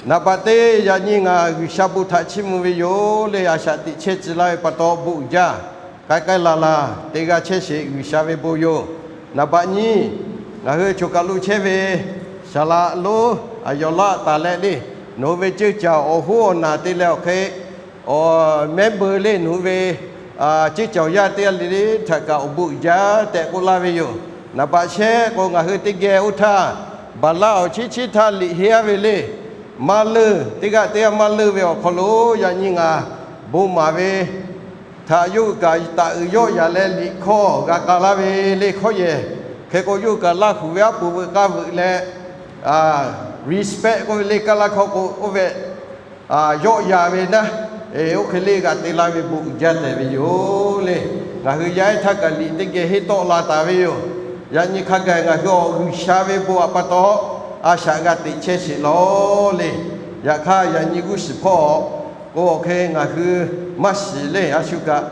Naˍ baꞈ teˇ, yaꞈ nyi ngaˬ G'uiˬsha bon htaꞈ chiˇ mvuh ve yoˬ le. A shaꞈ teꞈ chehˇ tcuh laˇ ve pa taw, bon uiˍ jaˇ k'ai k'ai laˬ laˬ te g'a chehˇ sheˍ, G'uiˬsha ve bon yoˬ. Naˍ baꞈ nyiˇ, ngaˬ hui choˬ kaˬ lo chehˇ ve saˍ laꞈ lonˉ Aˍyawˬ laˆ taˍ leh le, nawˬ hui ve ceuˇ caˬ awˬ hoˉ awˬ naˬ te leh awˬ hk'e, awˬ mehˉ beu le nawˬ hui ve ceuˇ caˬ awˬ yanˇ teˇ g'aˇ le le htaꞈ kaꞈ awˬ bon uiˍ jaˇ tehꞈ k'oˆ laˇ ve yoˬ. Naˍ baꞈ shehˆ k'o, ngaˬ hui teˇ geh oˇ htaˇ Baˍlaˆ awˬ chiˉ chiˉ htaˇ liꞈ henˇ aˇ ve le, maˇ leuˆ, teˇ g'aˇ teˇ g'aˇ maˇ leuˆ ve awˬ hk'aw lo, yaꞈ nyi ngaˬ bon maˍ ve htaꞈ yawˇ hui kaꞈ taˍ uiˍ yawˆ yaꞈ leh liꞈ hkawˇ g'a k'a laˇ ve le. Hkawˇ yehˬ hk'e k'o, yawˇ hui kaꞈ Laˇ huˍ ve aˉ poꞈ veuꞈ k'aˇ veuꞈ leh, respect k'oˆ ve le, kaˇ laˇ hkawˇ k'o oˇ ve yawˆ yaꞈ ve naˉ, oˇ hk'e le g'a te laˇ ve bon uiˍ jaˇ tehꞈ ve yoˬ le. Ngaˬ hui yaˇ ehˉ htaˇ kaꞈ liꞈ teˇ geh henˇ tawˆ la taˍ ve yoˬ. Yaꞈ nyi hk'a gaˬ ngaˬ hui awˬ G'uiˬsha ve bon htaꞈ pa taw a shaꞈ g'a teꞈ chehˇ sheˍ lawˬ le. Yaꞈ hk'aˇ, yaꞈ nyi g'uˇ suhˍ hpawˇ k'o, awˬ hk'e ngaˬ hui maˇ shiˍ le. A shu kaꞈ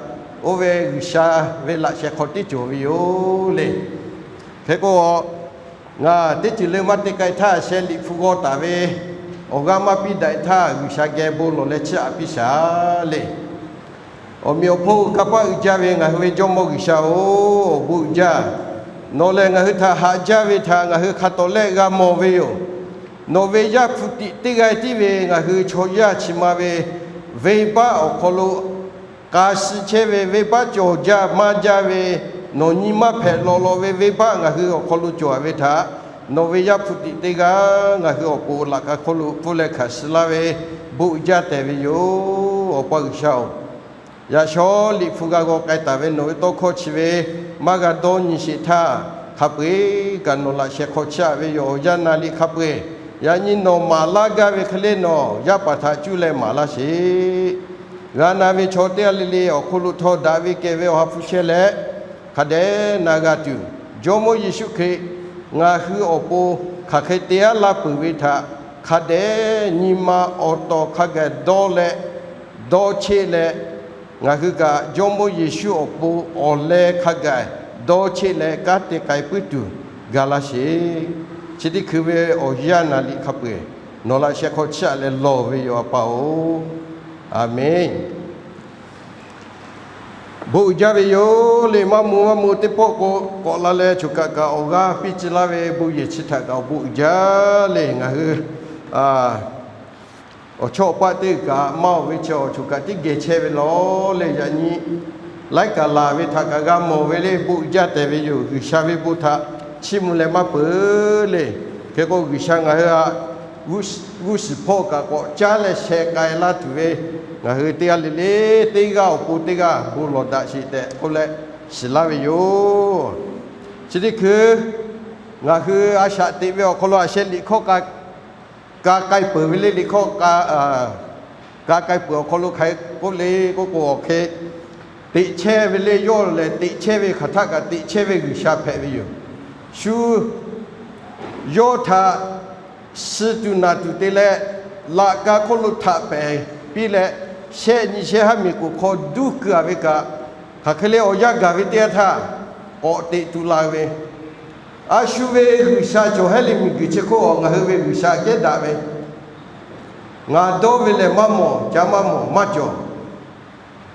oˇ ve G'uiˬsha ve laꞈ sheh hk'aw tiˉ cawˬ ve yoˬ le. Hk'e k'o, ngaˬ teˇ ceuˬ le maˇ te k'ai htaˇ, sheh liꞈ hpu g'aw taˍ ve awˬ g'aˇ maˇ piˇ daꞈ htaˇ, G'uiˬsha geh bon lawˬ leh chiˇ aꞈ piˇ shaˍ le. Awˬ meꞈ awˬ hponˇ kanˇ paˆ uiˍ jaˇ ve ngaˬ hui ve Jawˇmawˇ G'uiˬsha-oˬ, awˬ bon uiˍ jaˇ. Nawˬ lehˬ ngaˬ hui htaꞈ haꞈ jaˇ ve htaꞈ ngaˬ hui hk'a tawˍ lehˆ g'a mawˬ ve yoˬ. Nawˬ ve Yaˇ hpu tiꞈ teˇ g'aˇ tiˉ ve ngaˬ hui chaw yaˇ chi ma ve venˇbaˆ awˬ hk'aw lo k'a shiˍ chehˇ ve venˇbaˆ cawˬ jaˇ maˇ jaˇ ve, nawˬ nyi maˇ hpehꞈ lawꞈ lawꞈ ve venˇbaˆ ngaˬ hui awˬ hk'aw lo cawˬ ve htaꞈ, nawˬ ve Yaˇ hpu tiꞈ teˇ g'aˇ ngaˬ hui awˬ pon laꞈ ka hk'oˆ lo pfuhˇ leh hkanˍ suh laˇ ve bon uiˍ jaˇ tehꞈ ve yoˬ, Awˬ pa G'uiˬsha-oˬ. Yaꞈ shawˉ liꞈ hpu g'a g'aw k'ai taˍ ve nawˬ ve tawˇ hkawˇ chi ve maˇ g'a dawˇ nyi sheˍ htaˇ, hk'a peu-eˬ kaꞈ nawˬ laꞈ sheh hk'aw chiˇ aꞈ ve yoˬ. Awˬ yanˇ naˬ liꞈ hk'a peu-eˬ, yaꞈ nyi nawˬ maˍ laˇ gaˇ ve hk'e le nawˬ yaˇ paˍ htaꞈ cuˇ leh maˍ laˇ sheˍ. G'a na ve chaw teˇ g'aˇ le le awˬ hk'oˆ lo htawˇ daꞈ ve kehˬ ve awˬ ha hpu chehˇ leh, hk'a dehꞈ na g'a tuˬ, Jawˇmawˇ Yeˍsuˆ Hkriꞈ ngaˬ hui awˬ pon hk'aˬ hk'e te aˉ laˇ peuˬ ve htaꞈ hk'a dehꞈ nyi ma awˬ tawˍ hk'a gaˬ dawˇ leh, dawˇ cheˆ leh, ngaˬ hui kaꞈ Jawˇmawˇ Yeˍsuˆ awˬ pon awˬ leh hk'a gaˬ dawˇ cheˆ leh kanˉ te k'ai puiˉ tuˬ ga laˇ sheˍ. Chi teˇ hkui ve awˬ yanˇ naˬ liꞈ hk'a peu-eˬ nawˬ laꞈ sheh hk'aw chiˇ aꞈ leh lawˬ ve yoˬ, A pa-oˬ. Aˍmenˍ. Bon uiˍ jaˇ ve yoˬ le. Maˇ mvuh maˇ mvuh teˇ pawˆ k'o, k'awꞈ la leh choˬ kaꞈ kaꞈ awˬ g'aˇ piˇ tcuh laˇ ve bon yehˬ chi htaꞈ kaꞈ awˬ bon uiˍ jaˇ le. Ngaˬ hui awˬ chawˇ awˬ paˆ teˇ g'uiˬ kaꞈ maˇ oˬ ve chi awˬ choˬ kaꞈ teˇ geh chehˇ ve lawˬ le. Yaꞈ nyi laiˉ kaˍ laˬ ve htaꞈ kaꞈ g'a mawˬ ve le. Bon uiˍ jaˇ tehꞈ ve yoˬ. G'uiˬsha ve bon htaꞈ chiˇ mvuh leh maˇ peuˬ le. Hk'e k'o, G'uiˬsha ngaˬ hui htaꞈ g'uˇ suhˍ hpawˇ kaꞈ k'awꞈ caˉ leh sheh k'ai laˇ tuˬ ve, ngaˬ hui teˇ g'aˇ le le teˇ g'aˇ awˬ pon teˇ g'aˇ bon lawˬ daꞈ sheˍ tehꞈ k'oˆ leh shiˍ laˇ ve yoˬ. Chi teˇ hkui ngaˬ hui a shaꞈ teꞈ ve awˬ hk'aw lo a sheh liꞈ hkawˇ ka k'ai peuˬ ve le. Liꞈ hkawˇ ka k'ai peuˬ awˬ hk'aw lo hk'aˬ hk'e k'oˆ le k'oˆ k'o, awˬ hk'e teꞈ chehˇ ve le. Yawˇ lehˬ teꞈ chehˇ ve hk'aˬ htaˆ kaꞈ teꞈ chehˇ ve G'uiˬsha hpehꞈ ve yoˬ. Shu yawˇ htaꞈ suh tuˬ naˬ tuˬ te leh, laꞈ ka hk'oˆ lo htaꞈ pehˍ piˇ leh, shehˆ nyi shehˆ haˉ miˬ k'oˍ hk'aw duˇ keu-a ve kaꞈ, hk'aˬ hk'e le awˬ yanˇ gaˬ ve teˇ yanˇ htaˇ k'awꞈ teꞈ tuˬ la ve, a shu ve G'uiˬsha cawˬ hehˉ le. Miˬguiˬ chi hk'oˆ a ngaˬ hui ve G'uiˬsha kehˉ daꞈ ve, ngaˬ dawˇ ve lehˬ maˇ mawˬ, ca maˇ mawˬ, maˇ cawˬ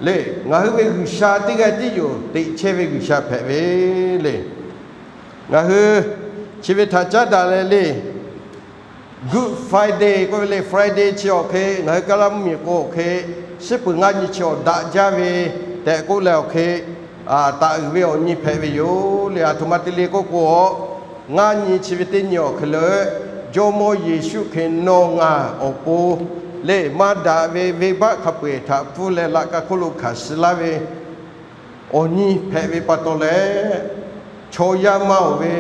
le. Ngaˬ hui ve G'uiˬsha teˇ g'aˇ tiˉ yoˬ. Teꞈ chehˇ ve G'uiˬsha hpehꞈ ve le. Ngaˬ hui chi ve htaꞈ caˉ daꞈ leh le, Good Friday k'oˆ ve le, Friday chi awˬ hk'e ngaˬ hui Kaˇlaˇ mvuhˇmiˬ k'o awˬ hk'e, shiˉ peuˬ ngaˇ nyi chi awˬ daꞈ jaˇ ve tehꞈ k'oˆ leh awˬ hk'e, taꞈ uiˍ ve awˬ nyi hpehꞈ ve yoˬ le. A htoꞈ ma te le k'oˆ k'o, ngaˇ nyi chi ve teˇ nyi awˬ hk'e le, Jawˇmawˇ Yeˍsuˆ Hkriꞈ nawˬ ngaˬ awˬ pon le maˇ daꞈ ve venˇbaˆ hk'a peu-eˬ htaꞈ pfuhˇ leh laꞈ ka hk'oˆ lo hkanˍ suh laˇ ve awˬ nyi hpehꞈ ve pa taw leh, chaw yaˇ maˇ oˬ ve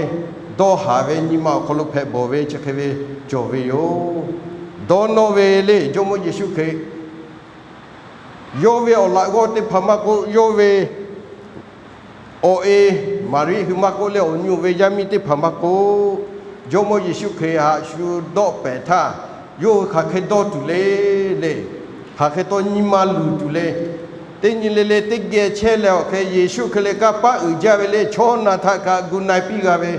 dawˇ haˍ ve nyi ma awˬ hk'aw lo hpehꞈ bawˬ ve chi hk'e ve cawˬ ve yoˬ. Dawˇ nawˇ ve le Jawˇmawˇ Yeˍsuˆ Hkriꞈ, yawˇ ve awˬ laꞈ g'awˇ teˇ hpaˍ maˇ k'oˆ, yawˇ ve awˬ e Maˍriˆ hui maˇ k'oˆ leh awˬ nyi oˬ ve yaˇ miˇ teˇ hpaˍ maˇ k'oˆ, Jawˇmawˇ Yeˍsuˆ Hkriꞈ haꞈ shu dawˆ pehˍ htaˇ, yawˇ hui hk'aˬ hk'e dawˇ tuˬ le le, hk'aˬ hk'e taw nyi ma luˬ tuˬ le. Teˇ nyi le le teˇ geh chehˇ leh awˬ hk'e Yeˍsuˆ Hkriꞈ leh kanˇ paˆ uiˍ jaˇ ve le. Chaw naˬ htaꞈ kaꞈ gu na-e piˇ g'a ve,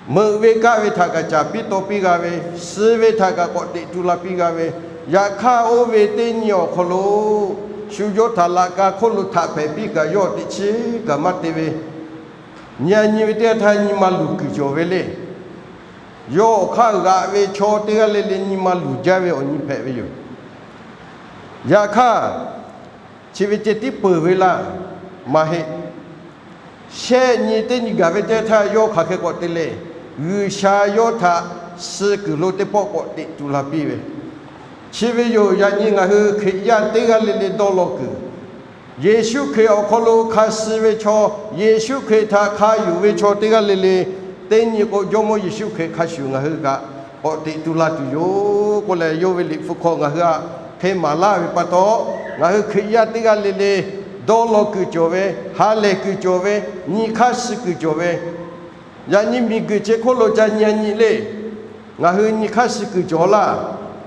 Meuꞈ ve kaˆ ve htaꞈ kaꞈ caˍ piˇ taw piˇ g'a ve, suh ve htaꞈ kaꞈ k'awꞈ teꞈ tu la piˇ g'a ve, yaꞈ hk'aˇ oˇ ve teˇ nyi awˬ hk'aw lo shu yawˇ htaꞈ laꞈ ka hk'oˆ lo htaꞈ hpehꞈ piˇ kaꞈ yawˇ teꞈ chiˉ kaꞈ maˇ te ve, nyi a nyi ve teˇ g'aˇ htaˇ nyi ma luˬ kuiˬ cawˬ ve le. Yawˇ awˬ hk'aˇ g'aꞈ ve chaw teˇ g'aˇ le le nyi ma luˬ jaˇ ve awˬ nyi hpehꞈ ve yoˬ. Yaꞈ hk'aˇ, chi ve ceh tiˉ peuˬ ve laˇ maˇ heˆ. Shehˆ nyi teˇ nyi gaˬ ve teˇ g'aˇ htaˇ yawˇ hk'aˬ hk'e k'awꞈ te le, G'uiˬsha yawˇ htaꞈ suh kuiˬ lo teˇ pawˆ k'awꞈ teꞈ tu la piˇ ve, chi ve yoˬ. Yaꞈ nyi ngaˬ hui Hkriꞈ yaˇ teˇ g'aˇ le le dawˇ law kuiˬ, Yeˍsuˆ Hkriꞈ awˬ hk'aw lo hk'a suh ve chaw, Yeˍsuˆ Hkriꞈ htaꞈ hk'a yonˍ ve chaw teˇ g'aˇ le le, teˇ nyi k'o Jawˇmawˇ Yeˍsuˆ Hkriꞈ hk'a shuˍ ngaˬ hui kaꞈ k'awꞈ teꞈ tu la tuˬ yoˬ k'oˆ leh, yawˇ ve liꞈ hpu hk'aw ngaˬ hui htaꞈ hk'e maˍ laˇ ve pa taw, ngaˬ hui Hkriꞈ yaˇ teˇ g'aˇ le le dawˇ law kuiˬ cawˬ ve, ha lehˬ kuiˬ cawˬ ve, nyi hk'aˇ suh kuiˬ cawˬ ve, yaꞈ nyi miˬguiˬ chi hk'oˆ lo ca nyi a nyi le. Ngaˬ hui nyi hk'aˇ suh kuiˬ cawˬ laˇ.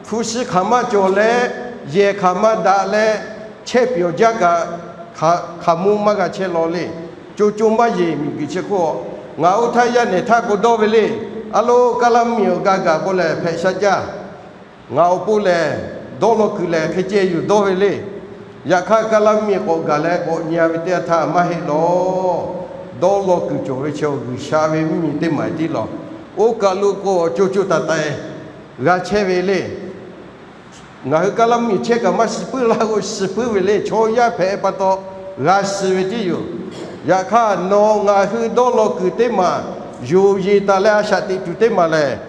Hpu shi hk'aˬ maˇ cawˬ leh, yehˬ hk'aˬ maˇ daꞈ leh, chehˇ pyawˬ jaˇ kaꞈ, hk'aˬ mo maˇ g'a chehˇ law le. Co co maˇ yeˬ miˬguiˬ chi hk'oˆ. Ngaˬ oˇ htaˇ yaˇ nehˬ htaˇ k'o dawˇ ve le. A lo, Kaˇlaˇ mvuhˇmiˬ awˬ ga gaˬ k'oˆ leh hpehꞈ sha jaˇ. Ngaˬ awˬ pon lehˬ, dawˇ law kuiˬ lehˬ hk'e ceh yuˬ dawˇ ve le. Yaꞈ hk'aˇ, Kaˇlaˇ mvuhˇmiˬ k'awꞈ gaˬ leh k'awꞈ nyi a ve teˇ g'aˇ htaˇ maˇ heˆ law. Dawˇ law kuiˬ cawˬ ve chi G'uiˬsha ve mvuhˇmiˬ teˇ maˬ tiˉ law. Oˇ kaˬ lo k'o, co co taiˍ taiˍ g'a chehˇ ve le. Ngaˬ hui Kaˇlaˇ mvuhˇmiˬ chehˇ kaꞈ maˇ suh puiˉ laˇ k'o, suh puiˉ ve le. Chaw yaˇ hpehꞈ pa taw g'a suh ve tiˉ yoˬ. Yaꞈ hk'aˇ, nawˬ ngaˬ hui dawˇ law kuiˬ teˇ maˬ, yonˍ yeˬ taˍ leh a shaꞈ teꞈ tuˬ teˇ maˬ lehˬ,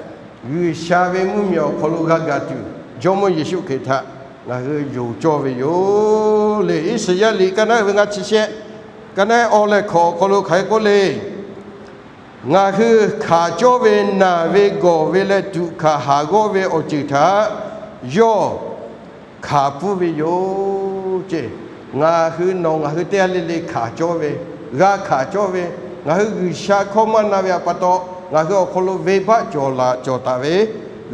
G'uiˬsha ve mvuhˇmiˬ awˬ hk'aw lo g'a gaˬ tuˬ, Jawˇmawˇ Yeˍsuˆ Hkriꞈ htaꞈ ngaˬ hui yonˍ cawˇ ve yoˬ le. Iˉsaˍyaˆ liꞈ ka naˉ ve ngaˇ chi shehˆ, ka naˉ awˇ leh hkawꞈ awˬ hk'aw lo hk'aˬ hk'e k'oˆ le. Ngaˬ hui hkanˍ cawˇ ve naˬ ve gawˬ ve leh tuꞈ hkanˍ haˍ g'awˇ ve awˬ ceuˬ htaꞈ yawˇ hkanˍ pfuhˇ ve yoˬ ce. Ngaˬ hui nawˬ ngaˬ hui teˇ g'aˇ le le hkanˍ cawˇ ve, g'a hkanˍ cawˇ ve, ngaˬ hui G'uiˬsha hkawˇ maˇ na ve pa taw, ngaˬ hui awˬ hk'aw lo venˇbaˆ cawˬ laꞈ cawˬ taˍ ve,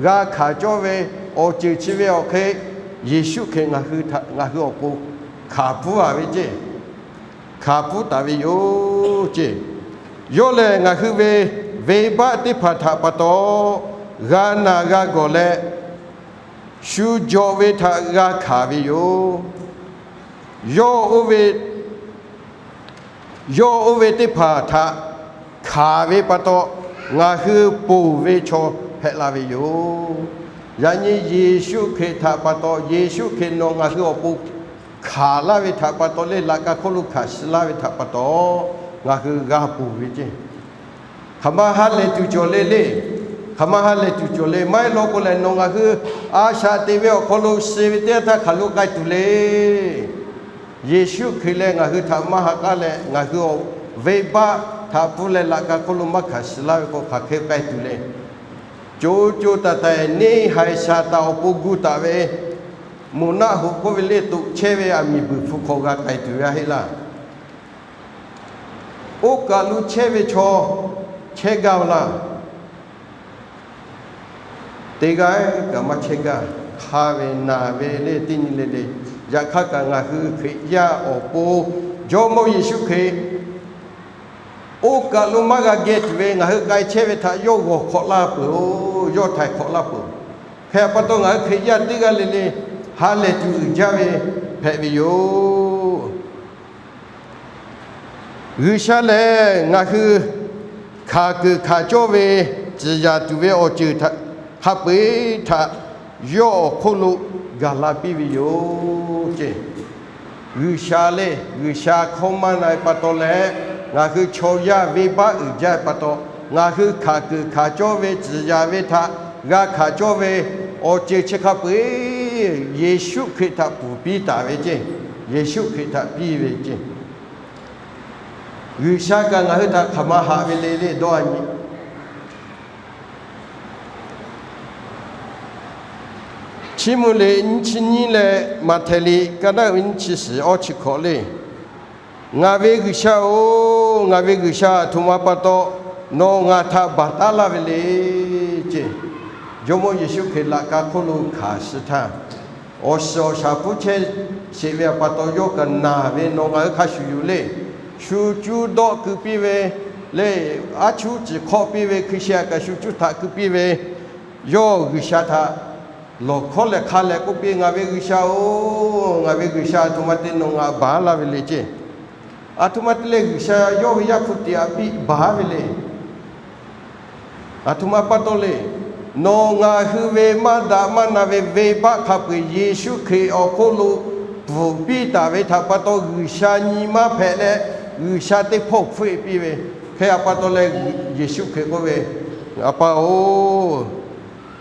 g'a hkanˍ cawˇ ve awˬ ceuˬ chi ve awˬ hk'e, Yeˍsuˆ Hkriꞈ ngaˬ hui htaꞈ ngaˬ hui awˬ pon hkanˍ pfuhˇ a ve ce. Hkanˍ pfuhˇ taˍ ve yoˬ ce. Yawˇ lehˬ ngaˬ hui ve venˇbaˆ teˇ hpaˍ htaꞈ pa taw g'a naˬ g'a gawˬ leh, shu jawꞈ ve htaꞈ g'a hkanˍ ve yoˬ. Yawˇ oˇ ve, yawˇ oˇ ve teˇ hpaˍ htaꞈ hkanˍ ve pa taw, ngaˬ hui ponˬ ve chaw hpehꞈ la ve yoˬ. Yaꞈ nyi Yeˍsuˆ Hkriꞈ htaꞈ pa taw, Yeˍsuˆ Hkriꞈ nawˬ ngaˬ hui awˬ pon hkanˍ laˇ ve htaꞈ pa taw le, laꞈ ka hk'oˆ lo hkanˍ suh laˇ ve htaꞈ pa taw, ngaˬ hui g'a ponˬ ve ce. Hk'aˬ ma ha lehˬ tuˬ cawˬ le le. Hk'aˬ ma ha lehˬ tuˬ cawˬ le. Maˇ heˆ law k'o lehˬ, nawˬ ngaˬ hui a shaꞈ teꞈ ve awˬ hk'aw lo suh ve teˇ g'aˇ htaˇ hk'aˬ lo k'ai tuˬ le. Yeˍsuˆ Hkriꞈ leh ngaˬ hui htaꞈ maˇ ha k'aˉ leh, ngaˬ hui awˬ venˇbaˆ htaꞈ pfuhˇ leh laꞈ ka hk'oˆ lo maˇ hkanˍ suh laˇ ve k'o, hk'aˬ hk'e k'ai tuˬ le. Co co taiˍ taiˍ neˇ haiˬ Saˍtanˍ awˬ pon gu taˍ ve, moˬ naˆ hoꞈ k'oˆ ve le, toꞈ chehˇ ve aˬ miˍ buiˬ hpu hk'aw g'a k'ai tuˬ ve a heˆ laˇ. Oˇ kaˬ lo chehˇ ve chaw chehˇ gaˇ ve laˇ. Teˇ g'aˇ kaꞈ maˇ chehˇ gaˇ. Hk'a ve naˬ ve le teˇ nyi le le. Yaꞈ hk'aˇ kaꞈ ngaˬ hui Hkriꞈ yaˇ awˬ pon Jawˇmawˇ Yeˍsuˆ Hkriꞈ oˇ kaˬ lo maˇ g'a geh tuˬ ve ngaˬ hui k'ai chehˇ ve htaꞈ yawˇ g'awˬ hk'awꞈ laˇ peuˬ-oˬ, yawˇ htaiˍ hk'awꞈ laˇ peuˬ. Hk'e pa taw ngaˬ hui Hkriꞈ yaˇ teˇ g'aˇ le le ha lehˬ tuˬ uiˍ jaˇ ve hpehꞈ ve yoˬ. G'uiˬsha lehˬ ngaˬ hui hkanˍ kuiˬ hkanˍ cawˇ ve, tcuhˍ yaˍ tuˬ ve awˬ ceuˬ hk'a peu-eˬ htaꞈ yawˇ awˬ hk'oˆ lo gaˬ la piˇ ve yoˬ ce. G'uiˬsha le, G'uiˬsha hkawˇ maˇ na ve pa taw leh, ngaˬ hui chaw yaˇ venˇbaˆ uiˍ jaˇ ve pa taw, ngaˬ hui hkanˍ kuiˬ hkanˍ cawˇ ve, tcuhˍ yaˍ ve htaꞈ g'a hkanˍ cawˇ ve awˬ ceuˬ chi hk'a peu-eˬ Yeˍsuˆ Hkriꞈ htaꞈ pfuhˍ piˇ taˍ ve ce. Yeˍsuˆ Hkriꞈ htaꞈ piˇ ve ce. G'uiˬsha kaꞈ ngaˬ hui htaꞈ hk'aˬ ma haꞈ ve le le dawˇ a nyi. Chiˇ mvuh liꞈ nyiˇ chi nyiˇ leh Maꞈhtehˍ liꞈ ka naˉ ve nyiˇ chi suhˍ awˇ chi hkawꞈ le. Ngaˬ ve G'uiˬsha-oˬ, ngaˬ ve G'uiˬsha, aˬ htoꞈ ma pa taw nawˬ ngaˬ htaꞈ baˬ taˉ laˇ ve le ce. Jawˇmawˇ Yeˍsuˆ Hkriꞈ laꞈ ka hk'oˆ lo hkanˍ suh htaˇ, awˬ shiˍ awˬ shaˍ hpfuhˇ chehˇ sheˍ ve pa taw yawˇ kaꞈ naˬ ve nawˬ ngaˬ hui hk'a shuˍ yoˬ le. Shu cuˇ dawˆ keu piˇ ve, lehˬ, aˉ chuˇ ciˍ hk'awˆ piˇ ve hkui sheh a kaꞈ shu cuˇ htaꞈ keu piˇ ve, yawˇ G'uiˬsha htaꞈ lawˬ hkawˉ leh hk'a lehˬ k'oˆ piˇ, Ngaˬ ve G'uiˬsha-oˬ, ngaˬ ve G'uiˬsha, aˬ htoꞈ ma te nawˬ ngaˬ baˬ laˇ ve le ceˇ. Aˬ htoꞈ ma te leh G'uiˬsha yawˇ ve Yaˇ hpu tiꞈ aꞈ piˇ baˬ ve le. Aˬ htoꞈ ma pa taw le. Nawˬ ngaˬ hui ve maˇ daꞈ maˇ na ve venˇbaˆ hk'a peu-eˬ Yeˍsuˆ Hkriꞈ awˬ hk'oˆ lo bvuhꞈ piˇ taˍ ve htaꞈ pa taw, G'uiˬsha nyi maˇ hpehꞈ leh, G'uiˬsha teˇ hpawˇ hpfuhˆ e piˇ ve. Hk'e a pa taw leh, Yeˍsuˆ Hkriꞈ k'oˆ ve, A pa-oˬ,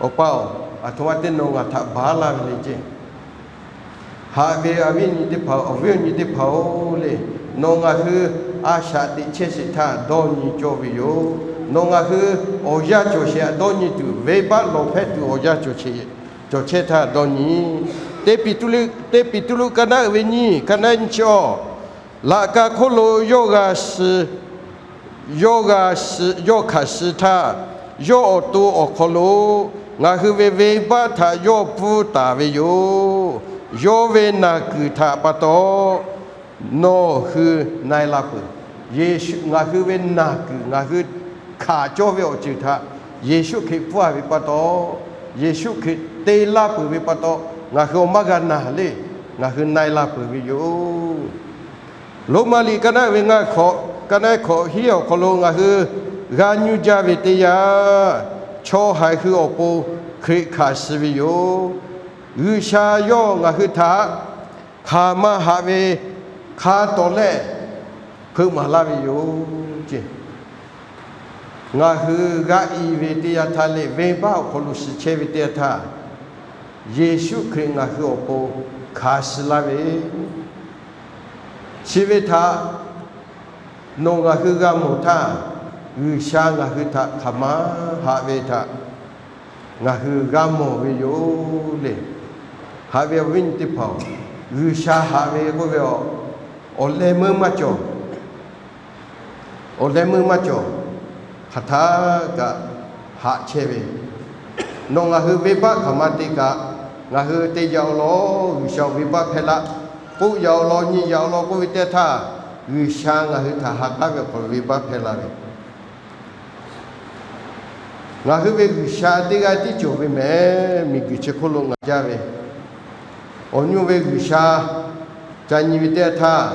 Awˬ pa-oˬ, aˬ htoꞈ ma te nawˬ ngaˬ htaꞈ baˬ laˇ ve le ceˇ. Haꞈ ve awˬ viˉ awˬ nyi teˇ hpaˍ, awˬ viˉ awˬ nyi teˇ hpaˍ-oˬ le, nawˬ ngaˬ hui a shaꞈ teꞈ chehˇ sheˍ htaˇ dawˇ nyi cawˇ ve yoˬ. Nawˬ ngaˬ hui awˬ yanˇ cawˬ sheˍ htaꞈ dawˇ nyi tuˬ, venˇbaˆ lawˬ hpehˇ tuˬ awˬ yanˇ cawˬ sheˍ, cawˬ chehˇ htaˇ dawˇ nyi. Teˇ Peˍtruˆ, Teˇ Peˍtruˆ ka naˆ uiˍ ve nyiˇ, ka naˆ nyiˇ chi awˬ, laꞈ ka hk'oˆ lo yawˇ g'a shiˍ, yawˇ g'a shiˍ, yawˇ hkanˍ shiˍ htaˇ, yawˇ awˬ to awˬ hk'aw lo ngaˬ hui ve venˇbaˆ htaꞈ yawˇ pfuhˇ taˍ ve yoˬ. Yawˇ ve naˬ kuiˬ htaꞈ pa taw nawˬ hui na-e la peuˬ. Yeˍsuˆ ngaˬ hui ve naˬ kuiˬ, ngaˬ hui hkanˍ cawˇ ve awˬ ceuˬ htaꞈ Yeˍsuˆ Hkriꞈ pfuhˇ a ve pa taw, Yeˍsuˆ Hkriꞈ te laˇ peuˬ ve pa taw, ngaˬ hui awˬ maˇ g'a naˬ le, ngaˬ hui na-e la peuˬ ve yoˬ. Roˉmaꞈ liꞈ ka naˆ ve ngaˇ hkawꞈ, ka naˆ hkawꞈ hiˉ awˬ hk'aw lo ngaˬ hui g'a nyi jaˇ ve teˇ yanˇ, chaw haiˬ hui awˬ pon Hkriꞈ hkanˍ shiˍ ve yoˬ. G'uiˬsha yawˇ ngaˬ hui htaꞈ hk'aˬ ma haꞈ ve hk'a tawˍ lehˬ, hpeuꞈ maˍ laˇ ve yoˬ ceˇ. Ngaˬ hui g'a i ve teˇ yanˇ htaˇ lehˬ, venˇbaˆ awˬ hk'aw lo shiˍ chehˇ ve teˇ yanˇ htaˇ, Yeˍsuˆ Hkriꞈ ngaˬ hui awˬ pon hkanˍ shiˍ laˇ ve, chi ve htaꞈ nawˬ ngaˬ hui g'a mawˬ htaˇ, G'uiˬsha ngaˬ hui htaꞈ hk'aˬ ma haꞈ ve htaꞈ ngaˬ hui g'a mawˬ ve yoˬ le. Haꞈ ve awˬ viˉ nyi teˇ hpaˍ-oˬ, G'uiˬsha haꞈ ve k'oˆ ve a, awˬ leh meuˇ maˇ cawˬ. Awˬ leh meuˇ maˇ cawˬ. Hk'aˬ htaˇ kaꞈ haꞈ chehˇ ve, nawˬ ngaˬ hui venˇbaˆ hk'aˬ ma te kaꞈ, ngaˬ hui te yaꞈ-aw law, G'uiˬsha venˇbaˆ hpehˇ laˇ, k'oˆ yaꞈ-aw law, nyi yaꞈ-aw law k'oˆ ve teˇ htaˇ, G'uiˬsha ngaˬ hui htaꞈ ha k'aˉ ve awˬ hk'aw lo venˇbaˆ hpehˇ la ve. Ngaˬ hui ve G'uiˬsha teˇ g'aˇ tiˉ cawˬ ve mehˍ. Miˬguiˬ chi hk'oˆ lo ngaˬ jaˇ ve awˬ nyi ve G'uiˬsha ca nyi ve teˇ yanˇ htaˇ,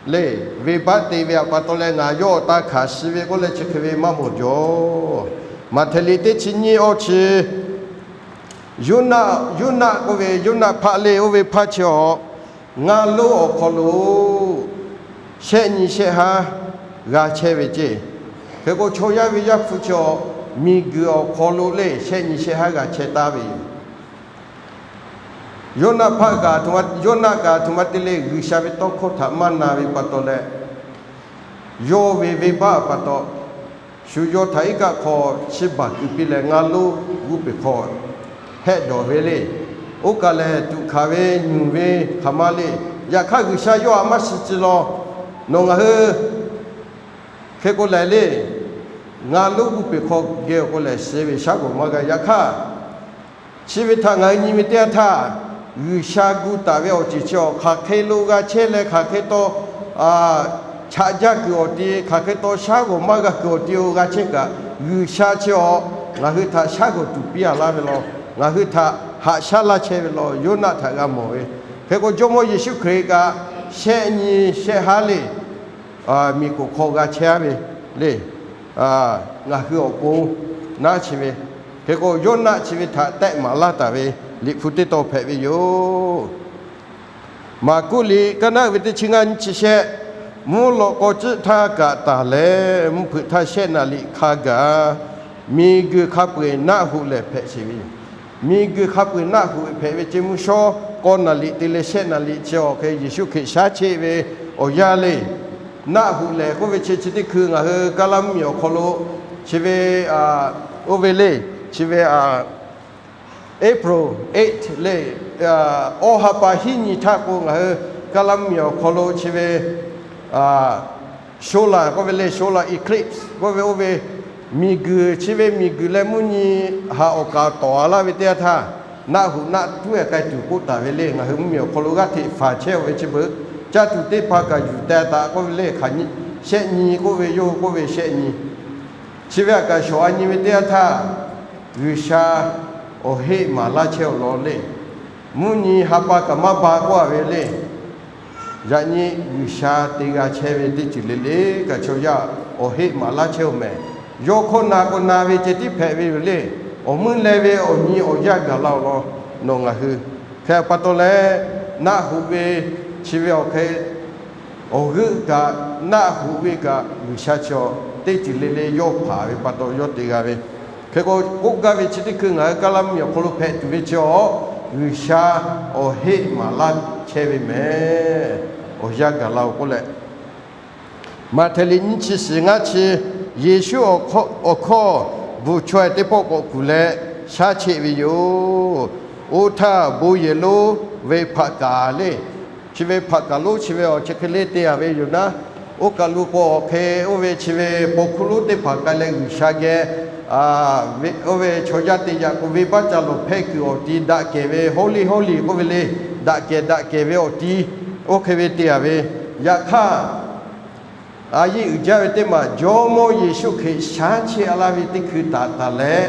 le, venˇbaˆ te ve awˬ pa taw leh ngaˬ yawˇ awˬ taˇ hkanˍ shiˍ ve k'oˆ leh chi hk'e ve maˇ mawˬ jaw. Maꞈhtehˍ liꞈ teˇ chi nyiˇ awˇ chi, Yoˇnaˆ, Yoˇnaˆ k'oˆ ve, Yoˇnaˆ hpaˆ le, oˇ ve hpaˇ chi awˬ, ngaˇ lonˉ awˬ hk'aw lo shehˆ nyi shehˆ haˉ g'a chehˇ ve ceˇ. Hk'e k'o, chaw yaˇ ve Yaˇ hpu chi awˬ, miˬguiˬ awˬ hk'aw lo le shehˆ nyi shehˆ haˉ g'a chehˇ taˍ ve yoˬ. Yoˇnaˆ hpaˆ kaꞈ, Yoˇnaˆ kaꞈ aˬ htoꞈ ma te le, G'uiˬsha ve tawˇ hkawˇ htaꞈ maˇ na ve pa taw leh, yawˇ ve venˇbaˆ pa taw, shu yawˇ htaꞈ iˉ kaˆ hk'aw chiˇ baˬ keu piˇ leh, ngaˇ lonˉ g'uˇ peˬ hk'aw hehˆ dawˬ ve le. Oˇ kaˬ lehˬ, tuꞈ hkanˍ ve, nyuˬ ve hk'aˬ ma le. Yaꞈ hk'aˇ, G'uiˬsha yawˇ a maˇ shiˍ tcuh law. Nawˬ ngaˬ hui hk'e k'o lehˬ le, ngaˇ lonˉ g'uˇ peˬ hk'aw geh awˬ k'o lehˬ, suh ve shaˉ g'awˬ maˇ g'a. Yaꞈ hk'aˇ, chi ve htaꞈ ngaˬ hui nyi ve teˇ yanˇ htaˇ, G'uiˬsha gu taˍ ve awˬ ceuˬ chi awˬ hk'aˬ hk'e lo g'a chehˇ leh, hk'aˬ hk'e taw chaꞈ jaˇ kuiˬ awˬ ti, hk'aˬ hk'e taw shaˉ g'awˬ maˇ g'a kuiˬ awˬ ti-o g'a chehˇ kaꞈ, G'uiˬsha chi awˬ ngaˬ hui htaꞈ shaˉ g'awˬ tuˬ piˇ a laˇ ve law. Ngaˬ hui htaꞈ haꞈ shaˉ laˇ chehˇ ve law. Yoˇnaˆ htaꞈ g'a mawˬ ve. Hk'e k'o, Jawˇmawˇ Yeˍsuˆ Hkriꞈ kaꞈ shehˆ nyi shehˆ haˉ le miˬ k'oˍ hk'aw g'a chehˇ ve le. Ngaˬ hui awˬ pon naˉ chi ve, hk'e k'o, Yoˇnaˆ chi ve htaꞈ tehˆ maˍ laˇ taˍ ve Liꞈ hpu teˇ tawn hpehꞈ ve yoˬ. Maˍkuˆ liꞈ kaˉ naˆ ve teˇ chi ngaˇ nyiˇ chi shehˆ, mvuhˇ lawꞈ k'aw ciˆ htaˇ kaꞈ taˍ leh, mvuhˇ hpeuꞈ htaˇ shehˆ naˍ liꞈ hk'a gaˬ, miˬguiˬ hk'a peu-eˬ naˆ hoꞈ lehˬ hpehꞈ sheˍ ve yoˬ. Miˬguiˬ hk'a peu-eˬ naˆ hoꞈ hpehꞈ ve ceˇ. Mvuhˇ shawˉ k'aw naˍ liꞈ te leh shehˆ naˍ liꞈ chi awˬ hk'e Yeˍsuˆ Hkriꞈ shaˉ cheˆ ve awˬ yanˇ le, naˆ hoꞈ lehˬ k'oˆ ve chi chi teˇ hkui ngaˬ hui Kaˇlaˇ mvuhˇmiˬ awˬ hk'aw lo chi ve, oˇ ve le, chi ve April eight le, awˇ ha pa hiˉ nyi htaˇ k'o ngaˬ hui Kaˇlaˇ mvuhˇmiˬ awˬ hk'aw lo chi ve solar k'oˆ ve le, solar eclipse k'oˆ ve, oˇ ve miˬguiˬ chi ve miˬguiˬ leh mvuhˇ nyi haꞈ awˬ kaˍ tawˍ a laˇ ve teˇ yanˇ htaˇ, naˆ hoꞈ naˆ tuˉ e k'ai tuˬ k'oˆ taˍ ve le. Ngaˬ hui mvuhˇmiˬ awˬ hk'aw lo g'aˇ hteꞈ faˍ chehˇ-oˬ ve chi beuꞈ, caˇ tuˬ teˇ hpaˍ kaꞈ yuˬ teh taˍ k'oˆ ve le, hk'aˬ nyi shehˆ nyi k'oˆ ve, yawˇ hui k'oˆ ve shehˆ nyi. Chi ve htaꞈ kaꞈ shawˍ a nyi ve teˇ yanˇ htaˇ, G'uiˬsha awˬ heˆ maˍ laˇ chehˇ awˬ lawn le. Mvuhˇ nyi ha pa kaꞈ maˇ ba k'oˆ a ve le. Yaꞈ nyi G'uiˬsha te g'a chehˇ ve teˇ ceuˬ le le kaꞈ chaw yaˇ awˬ heˆ maˍ laˇ chehˇ oˬ mehˍ. Yawˇ hkawˇ na k'o na ve ceh tiˉ hpehꞈ ve yoˬ le. Awˬ meuˇ leh ve awˬ nyi awˬ yanˇ gaˬ la awˬ lawn nawˬ ngaˬ hui hk'e pa taw leh, naˆ hoꞈ ve chi ve awˬ hk'e awˬ g'euˆ kaꞈ, naˆ hoꞈ ve kaꞈ G'uiˬsha chi teˇ ceuˬ le le yawˇ hpanˍ ve pa taw yawˇ te g'a ve. Hk'e k'o, k'oˆ gaˇ ve chi teˇ hkui ngaˬ hui Kaˇlaˇ mvuhˇmiˬ awˬ hk'aw lo hpehꞈ tuˬ ve chi awˬ, G'uiˬsha awˬ heˆ maˍ laˇ chehˇ ve mehˍ. Awˬ yanˇ gaˬ la oˬ k'oˆ leh, Maꞈhtehˍ liꞈ nyiˇ chi shiˍ ngaˇ chi, Yeˍsuˆ awˬ hkawˇ bvuhˬ chaweh teˇ pawˆ k'awꞈ kuˬ leh shaˉ cheˆ ve yoˬ. Oˇ htaˇ bon yehˬ lonˉ ve hpaꞈ kaˍ le. Chi ve hpaꞈ kaˍ lonˉ chi ve awˬ chi hk'e le te a ve yoˬ naˉ, oˇ kaˬ lo k'o awˬ hk'e oˇ ve chi ve paw hkuˇ lonˉ teˇ hpaˍ k'ai leh G'uiˬsha geh oˇ ve chaw yaˇ te yaꞈ k'o venˇbaˆ ca lawˬ hpehˇ kuiˬ awˬ ti daꞈ kehˬ ve hawˉ liˇ hawˉ liˇ k'oˆ ve le, daꞈ kehˬ daꞈ kehˬ ve awˬ ti, oˇ hk'e ve te a ve. Yaꞈ hk'aˇ, a yehˉ uiˍ jaˇ ve teˇ maˬ Jawˇmawˇ Yeˍsuˆ Hkriꞈ shaˉ cheˆ a laˇ ve teˇ hkui taˍ taˍ leh,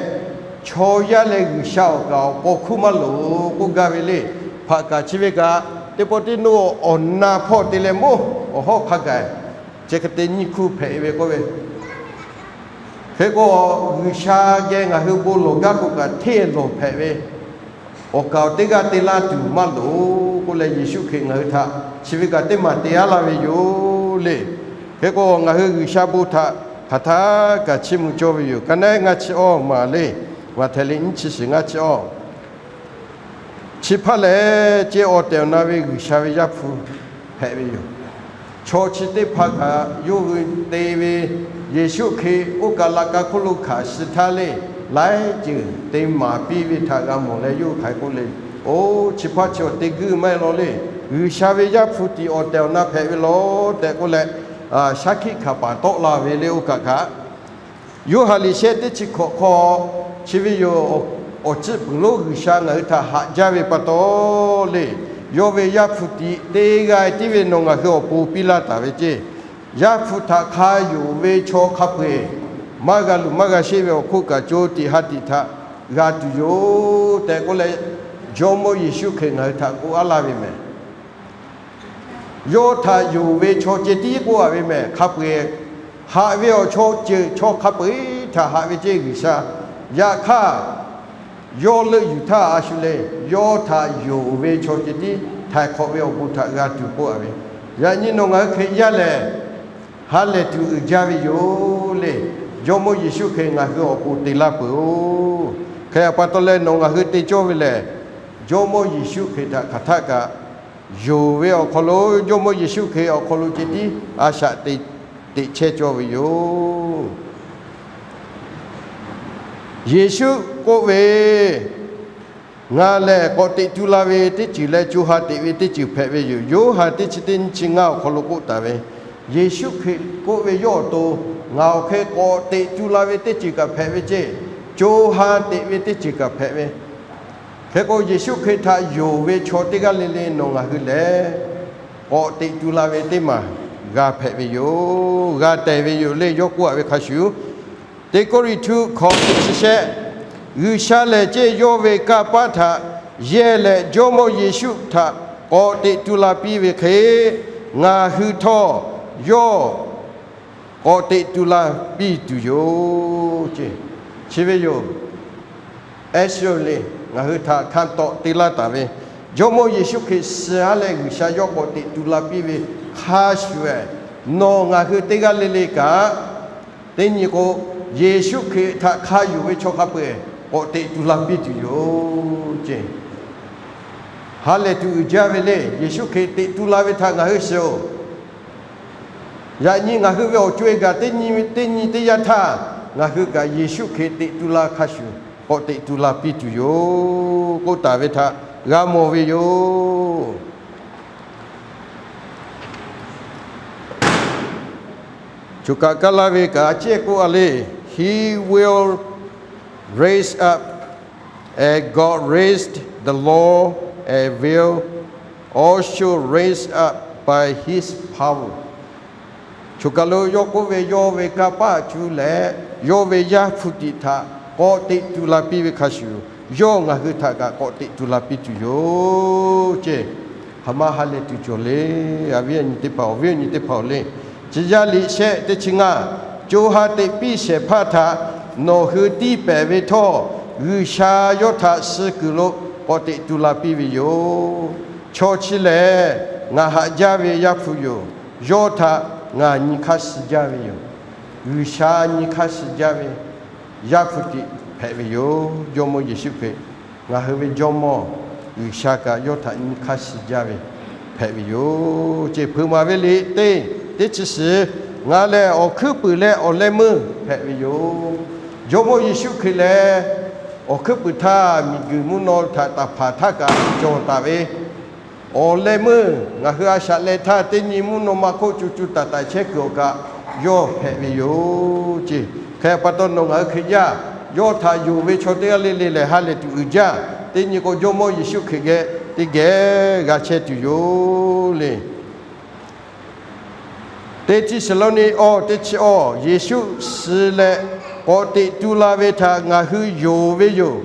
chaw yaˇ leh G'uiˬsha awˬ kaˍ awˬ paw hkuˇ maˇ loˍ k'oˆ gaˇ ve le. Hpaꞈ kaˍ chi ve kaꞈ teˇ pawˆ teˇ noˇ awˬ na hpawˇ te leh mawˇ awˬ hawˉ hk'a gaˬ chi hk'e te nyiˇ hkuˇ hpehꞈ ve k'oˆ ve. Hk'e k'o, G'uiˬsha geh ngaˬ hui bon lawˬ gaˇ k'o kaꞈ hteˇ lawˬ hpehꞈ ve, awˬ kaˍ awˬ teˇ g'aˇ te laˇ tuˬ maˇ loˍ k'oˆ leh, Yeˍsuˆ Hkriꞈ ngaˬ hui htaꞈ chi ve kaꞈ teˇ maˬ te aˉ laˇ ve yoˬ le. Hk'e k'o, ngaˬ hui G'uiˬsha bon htaꞈ hk'aˬ htaˇ kaꞈ chiˇ mvuh cawˇ ve yoˬ. Ka naˉ ngaˇ chi awˇ maˬ le, Maꞈhtehˍ liꞈ nyiˇ chi shiˍ ngaˇ chi awˇ Chi hpaˇ lehˬ, ceh awˬ tehˬ awˬ na ve G'uiˬsha ve Yaˇ hpu hpehꞈ ve yoˬ. Chaw chi teˇ hpaˍ kaꞈ yawˇ hui te ve, Yeˍsuˆ Hkriꞈ oˇ kaˬ laꞈ ka hk'oˆ lo hkanˍ suh htaˇ le, laiˉ ceuˬ te maˍ piˇ ve htaꞈ g'a mawˬ leh yawˇ hui hk'aˬ hk'e k'oˆ le, Oˬ, chi hpaˇ chi awˬ te guiˇ maˇ heˆ law le. G'uiˬsha ve Yaˇ hpu tiꞈ awˬ tehˬ awˬ na hpehꞈ ve law tehꞈ k'oˆ leh, shaˉ hkiˆ hkanˍ paˍ tawˆ la ve le oˇ kaˬ hkaꞈ Yoˇhanˬ liꞈ shehˆ teˇ chi hkawꞈ hk'aw, chi ve yoˬ, awˬ ceuˬ peuˬ lonˉ G'uiˬsha ngaˬ hui htaꞈ haꞈ jaˇ ve pa taw le, yawˇ ve Yaˇ hpu tiꞈ teˇ g'aˇ tiˉ ve nawˬ ngaˬ hui awˬ pon piˇ laˇ taˍ ve ceˇ. Yaˇ hpu htaꞈ hk'a yonˍ ve chaw hk'a peu-eˬ maˇ g'a luˬ maˇ g'a sheˆ ve awˬ hk'oˆ kaꞈ co tiꞈ ha tiꞈ htaꞈ g'a tuˬ yoˬ tehꞈ k'oˆ leh, Jawˇmawˇ Yeˍsuˆ Hkriꞈ ngaˬ hui htaꞈ k'oˆ aˉ laˇ ve mehˍ. Yawˇ htaꞈ yonˍ ve chaw ceh tiˉ k'oˆ a ve mehˍ. Hk'a peu-eˬ haꞈ ve awˬ chaw ceuˬ chaw hk'a peu-eˬ htaꞈ haꞈ ve ceˇ G'uiˬsha. Yaꞈ hk'aˇ, yawˇ leuˆ yuˬ htaˇ a shu le, yawˇ htaꞈ yonˍ ve chaw ceh tiˉ htaiˍ hk'awꞈ ve awˬ bon htaꞈ g'a tuˬ k'oˆ a ve. Yaꞈ nyi nawˬ ngaˬ hui Hkriꞈ yaˇ lehˬ, ha lehˬ tuˬ uiˍ jaˇ ve yoˬ le. Jawˇmawˇ Yeˍsuˆ Hkriꞈ ngaˬ hui awˬ pon te laˇ peuˬ-oˬ. Hk'e pa taw leh nawˬ ngaˬ hui te cawˇ ve lehˬ, Jawˇmawˇ Yeˍsuˆ Hkriꞈ htaꞈ hk'aˬ htaˆ kaꞈ yonˍ ve awˬ hk'aw lo, Jawˇmawˇ Yeˍsuˆ Hkriꞈ awˬ hk'aw lo ceh tiˉ a shaꞈ teꞈ chehˇ cawˇ ve yoˬ. Yeˍsuˆ k'oˆ ve, Ngaˬ lehˬ k'awꞈ teꞈ tu la ve teˇ ceuˬ leh co ha teꞈ ve teˇ ceuˬ hpehꞈ ve yoˬ. Yoˇhanˬ teˇ chi teˇ nyiˇ chi ngaˇ awˬ hk'aw lo k'oˆ taˍ ve, Yeˍsuˆ Hkriꞈ k'oˆ ve yawˇ awˬ to, ngaˬ awˬ hk'e k'awꞈ teꞈ tu la ve teˇ ceuˬ kaꞈ hpehꞈ ve ceˇ, co ha teꞈ ve teˇ ceuˬ kaꞈ hpehꞈ ve. Hk'e k'o, Yeˍsuˆ Hkriꞈ htaꞈ yonˍ ve chaw teˇ g'aˇ le le nawˬ ngaˬ hui lehˬ, k'awꞈ teꞈ tu la ve teˇ maˬ g'a hpehꞈ ve yoˬ. G'a tehˬ ve yoˬ le. Yawˇ k'oˆ a ve hk'a shuˍ, Teˇ Kawˇrenˍhtuˆ hkawꞈ teˇ chi shehˆ, G'uiˬsha lehˬ ceˇ yawˇ ve kanˇ paˆ htaꞈ yehˇ leh Jawˇmawˇ Yeˍsuˆ htaꞈ k'awꞈ teꞈ tu la piˇ ve hk'e, ngaˬ hui htawˇ yawˇ k'awꞈ teꞈ tu la piˇ tuˬ yoˬ ceˇ. Chi ve yoˬ. Eˉ shu le, ngaˬ hui htaꞈ hkanˇ tawˆ te laˇ taˍ ve, Jawˇmawˇ Yeˍsuˆ Hkriꞈ suh aˉ leh G'uiˬsha yawˇ k'awꞈ teꞈ tu la piˇ ve hk'a shuˍ, nawˬ ngaˬ hui teˇ g'aˇ le le kaꞈ, teˇ nyi k'o, Yeˍsuˆ Hkriꞈ htaꞈ hk'a yonˍ ve chaw hk'a peu-eˬ k'awꞈ teꞈ tu la piˇ tuˬ yoˬ ceˇ. Ha lehˬ tuˬ uiˍ jaˇ ve le. Yeˍsuˆ Hkriꞈ teꞈ tu la ve htaꞈ ngaˬ hui shiˍ-oˬ. Yaꞈ nyi ngaˬ hui ve awˬ co-e gaˬ teˇ nyi teˇ nyi teˇ yanˇ htaˇ, ngaˬ hui kaꞈ Yeˍsuˆ Hkriꞈ teꞈ tu la hk'a shuˍ k'awꞈ teꞈ tu la piˇ tuˬ yoˬ k'oˆ taˍ ve htaꞈ g'a mawˬ ve yoˬ. Choˬ kaꞈ kaˇ laˇ ve kaꞈ a ciˉ k'oˆ a le, He will raise up, and God raised the Lord and will also raise up by his power. Choˬ kaˬ lo yawˇ k'oˆ ve, yawˇ ve kanˇ paˆ cu leh yawˇ ve Yaˇ hpu tiꞈ htaꞈ k'awꞈ teꞈ tu la piˇ ve hk'a shuˍ, yawˇ ngaˬ hui htaꞈ kaꞈ k'awꞈ teꞈ tu la piˇ tuˬ yoˬ ceˇ. Hk'aˬ ma ha lehˬ tuˬ cawˬ le. Awˬ viˉ awˬ nyi teˇ hpaˍ, awˬ viˉ awˬ nyi teˇ hpaˍ-oˬ le, chi yaˇ liꞈ shehˆ teˇ chi ngaˇ, co ha teꞈ piˇ shehˍ hpaˇ htaꞈ nawˬ hui tiˇ pehˍ ve htawˇ, G'uiˬsha yawˇ htaꞈ suh kuiˬ lo k'awꞈ teꞈ tu la piˇ ve yoˬ. Chaw chi lehˬ, ngaˬ haꞈ jaˇ ve Yaˇ hpu yoˬ. Yawˇ htaꞈ ngaˬ nyi hk'aˇ suh jaˇ ve yoˬ. G'uiˬsha nyi hk'aˇ suh jaˇ ve Yaˇ hpu tiꞈ hpehꞈ ve yoˬ. Jawˇmawˇ Yeˍsuˆ Hkriꞈ, ngaˬ hui ve Jawˇmawˇ G'uiˬsha kaꞈ yawˇ htaꞈ nyi hk'aˇ suh jaˇ ve hpehꞈ ve yoˬ ceˇ. Hpeuꞈ maˍ ve liꞈ teˇ, teˇ chi suhˍ, ngaˬ lehˬ awˬ hkuiˉ puiˍ leh awˬ leh meuˇ hpehꞈ ve yoˬ. Jawˇmawˇ Yeˍsuˆ Hkriꞈ lehˬ, awˬ hkuiˉ puiˍ htaˇ miˬguiˬ mvuhˇ naw htaꞈ taˍ hpaˍ htaˇ kaꞈ cawˬ taˍ ve awˬ leh meuˇ, ngaˬ hui a shaꞈ leh htaˇ teˇ nyi mvuhˇ naw ma hk'oˆ co co taiˍ taiˍ chehˇ kuiˬ awˬ kaꞈ yawˇ hpehꞈ ve yoˬ ceˇ. Hk'e pa taw nawˬ ngaˬ hui Hkriꞈ yaˇ yawˇ htaꞈ yonˍ ve chaw teˇ g'aˇ le le lehˬ, ha lehˬ tuˬ uiˍ jaˇ. Teˇ nyi k'o, Jawˇmawˇ Yeˍsuˆ Hkriꞈ geh teˇ geh g'a chehˇ tuˬ yoˬ le. Teˇ Tiˇsaˍlawˇniˆ awˇ teˇ chi awˇ, Yeˍsuˆ suh leh k'awꞈ teꞈ tu la ve htaꞈ ngaˬ hui yonˍ ve yoˬ.